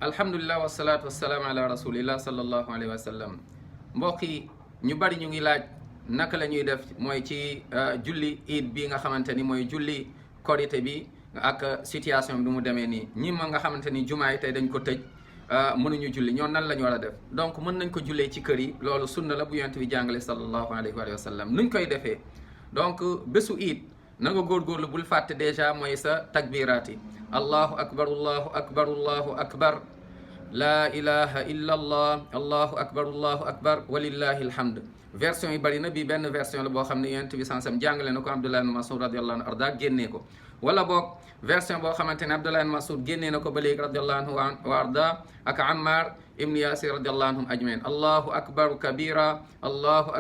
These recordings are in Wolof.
alhamdulilah wasalaatu wasalaam ala rasulillah sallallahu alayhi wa sallam. Mbokk yi ñu bari ñu ngi laaj naka la ñuy def mooy ci julli iid bi nga xamante ni mooy julli korité bi ak situation bi mu demee nii ñi ma nga xamante ni jumaa yi tey dañ ko tëj mënuñu julli ñoo nan la ñu war a def. Donc mën nañ ko jullee ci kër yi, loolu sunna la bu yonent bi jàngale sallallahu alayhi wa sallam. nuñ koy defee donc bésu iid na nga góorgóorlu bul fàtte dèjà mooy sa takbiraat yi. allahu akbar allahu akbar allahu akbar laa ilaha illa allah allahu akbar walillahi alhamd. version yi bari na, bii benn version la boo xam ne yonent bi sansam jàngale na ko Abdullah ibn Mas'ud radiyallahu anhu arda génnee ko, wala boog version boo xamante ne Abdullah ibn Mas'ud génnee na ko ba léegi radiyallahu anhu wa arda ak Ammar ibn Yasir radiyallahu anhum ajmain. allahu akbar kabira allahu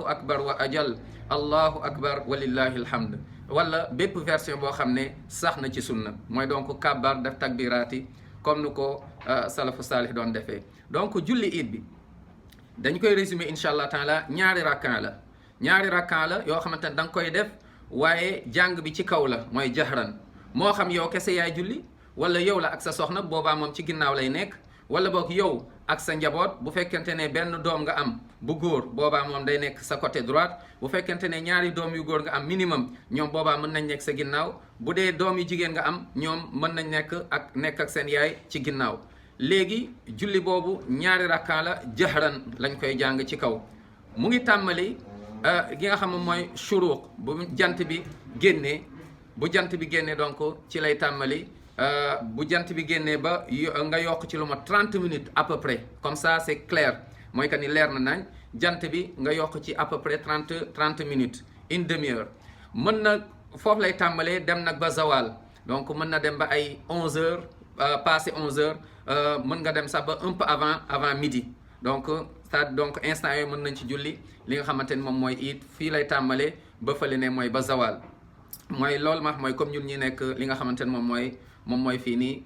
akbar wa ajal allahu akbar walillahi alhamd. wala bépp version boo xam ne sax na ci sunna mooy donc kabbar def takbiraati comme nu ko salafu saalih doon defee. donc julli iid bi dañ koy résumer incha allah taala ñaari rakkan la yoo xamante ne da nga koy def waaye jàng bi ci kaw la mooy jahran. moo xam yow kese yaay julli wala yow la ak sa soxna, boobaa moom ci ginnaaw lay nekk, wala boog yow ak sa njaboot. bu fekkente ne benn doom nga am bu góor, boobaa moom day nekk sa côté droite. bu fekkente ne ñaari doom yu góor nga am minimum, ñoom boobaa mën nañ nekk sa ginnaaw. bu dee doom yu jigéen nga am, ñoom mën nañ nekk ak seen yaay ci ginnaaw. léegi julli boobu ñaari rakkaa la, jahran lañ koy jàng ci kaw. mu ngi tàmmali gi nga xam mooy shuruq, bu jant bi génnee. Donc ci lay tàmmali. bu jant bi génnee ba nga yokk ci lu ma 30 minutes à peu près, comme ça c'est clair, mooy que ni leer na nañ. jant bi nga yokk ci à peu près 30 minutes, une demi-heure. mën na foofu lay tàmbalee dem nag ba zawal, donc mën na dem ba ay 11h, passé 11h. mën nga dem sax ba un peu avant midi. donc instant yooyu mën nañ ci julli li nga xamante ni moom mooy iid. fii lay tàmbalee ba fële ne mooy ba zawal. mooy loolu mooy comme ñun ñi nekk li nga xamante ni moom mooy fii nii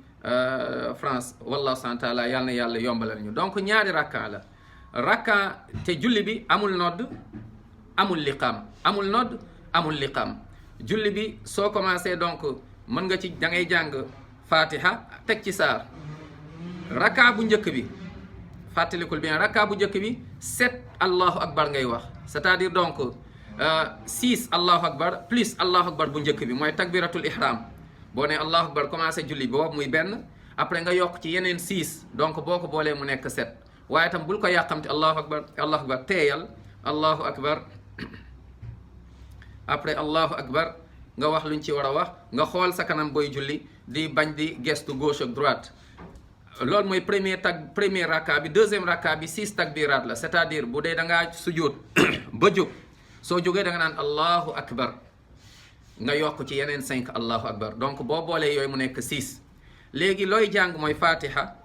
France. wallahu subhanahu wa taala yàlla na yàlla yombalal ñu. donc ñaari rakka te julli bi amul nodd amul liqaam. julli bi soo commencé donc mën nga ci da ngay jàng fatiha teg ci saar. rakka bu njëkk bi fàttalikul bien, rakka bu njëkk bi 7 allahu akbar ngay wax, c'est-à-dire donc 6 allahu akbar plus allahu akbar bu njëkk bi mooy takbiratul ihram. boo ne allahu akbar commencé julli boobu muy benn, après nga yokk ci yeneen 6, donc boo ko boolee mu nekk 7. waaye tam bul ko yàqamti allahu akbar teeyal allahu akbar. après allahu akbar nga wax luñ ci war a wax, nga xool sa kanam booy julli di bañ di gestu gauche ak droite. loolu mooy premier rakka bi. deuxième rakka bi 6 takbiraat la, c'est-à-dire bu dee da ngaa sujjóot ba jóg, soo jógee da nga naan allahu akbar, nga yokk ci yeneen 5 allahu akbar. donc boo boolee yooyu mu nekk 6. léegi looy jàng mooy fatiha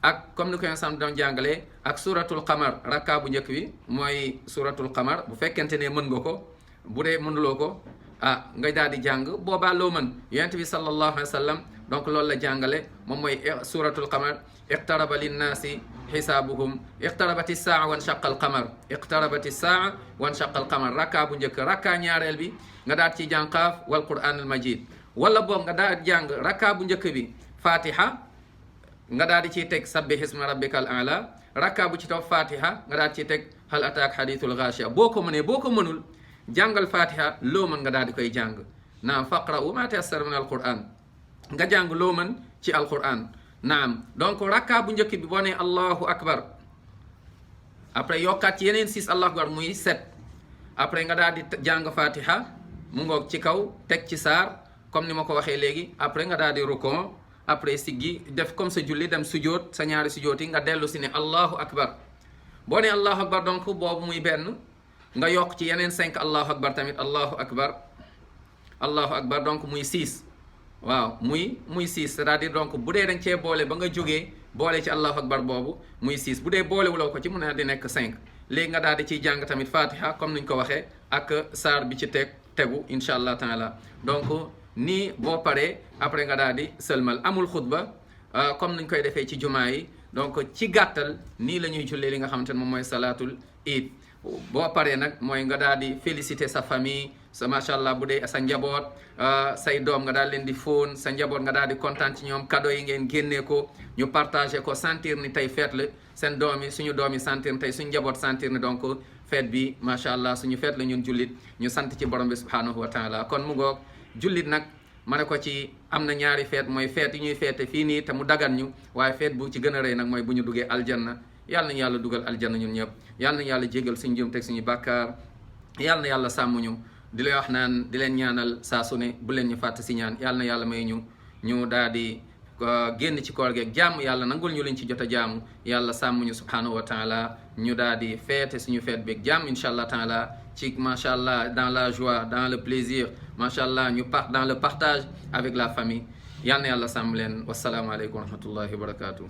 ak comme ni ko sam doon jàngalee ak suratul qamar. rakka bu njëkk bi mooy suratul qamar, bu fekkente ne mën nga ko. bu dee mënuloo ko nga daal di jàng boobaa loo mën. yonent bi sallallahu alayhi wa sallam donc loolu la jàngale, moom mooy suratul qamar. iqtaraba linnaasi xisaabuhum iqtarabati saa wan shaqal qamar rakka bu njëkk. rakka ñaareel bi nga daal ci jàng qaaf wal quran al majid, wala boog nga daal jàng rakka bu njëkk bi fatiha, nga daal di ciy teg sabbih isma rabbikal a'la. rakka bu ci topp fatiha nga daal ciy teg hal ataak hadithul ghashiya. boo ko mënee, boo ko mënul jàngal fatiha, loo mën nga daal di koy jàng. naam faqra'u ma tayassara min al quran, nga jàng loo mën ci alquran. naam donc rakka bu njëkk bi boo nee allahu akbar, après yokkaat ci yeneen 6 allahu akbar muy 7. après nga daal di jàng fatiha mu ngoog ci kaw, teg ci saar comme ni ma ko waxee léegi. après nga daal di rukon, après siggi def comme sa julli, dem sujjóot sa ñaari sujjóot yi, nga dellu si ne allahu akbar. boo nee allahu akbar donc boobu muy benn, nga yokk ci yeneen 5 allahu akbar tamit allahu akbar donc muy 6. waaw muy 6, c'est-à-dire donc bu dee dañ cee boole ba nga jógee boole ci allahu akbar boobu muy 6. bu dee boolewuloo ko ci mun na di nekk 5. léegi nga daal di ciy jàng tamit fatiha comme niñ ko waxee ak saar bi ci tegu incha allah taala. donc nii boo paree après nga daal di sëlmal. amul xutba comme niñ koy defee ci jumaa yi. donc ci gàttal nii la ñuy jullee li nga xamante ne moom mooy salaatul iid. boo paree nag mooy nga daal di féliciter sa famille, sa macha allah bu dee sa njaboot say doom nga daal leen di fóon sa njaboot nga daal di kontaan ci ñoom cadeau yi ngeen génnee ko ñu partagé ko sentir ni tey fête la seen doom yi suñu doom yi sentir ni tey suñu njaboot sentir ni donc fête bi macha allah suñu fête la ñun jullit ñu sant ci borom bi subhanahu wa taala kon mu ngoog jullit nag ma ne ko ci am na ñaari fête mooy fête yi ñuy feete fii nii te mu dagan ñu waaye fête bu ci gën a rëy nag mooy bu ñu duggee aljanna yàlla nañu yàlla dugal aljanna ñun ñëpp yàlla nañu yàlla jégal suñu jëm teg suñu bàkkaar yàlla na yàlla sàmm ñu di leen wax naan di leen ñaanal saa su ne bu leen ñu fàtte si ñaan yàlla na yàlla may ñu daal di génn ci koor geeg jàmm yàlla nangul ñu liñ ci jot a jaamu yàlla sàmm ñu subhanahu wa taala ñu daal di feete suñu feet beeg jàmm incha allah taala ci macha allah dans la joie dans le plaisir macha allah ñu dans le partage avec la famille yàlla na yàlla sàmm leen wasalaamualeykum wa rahmatullahi wa barakatuh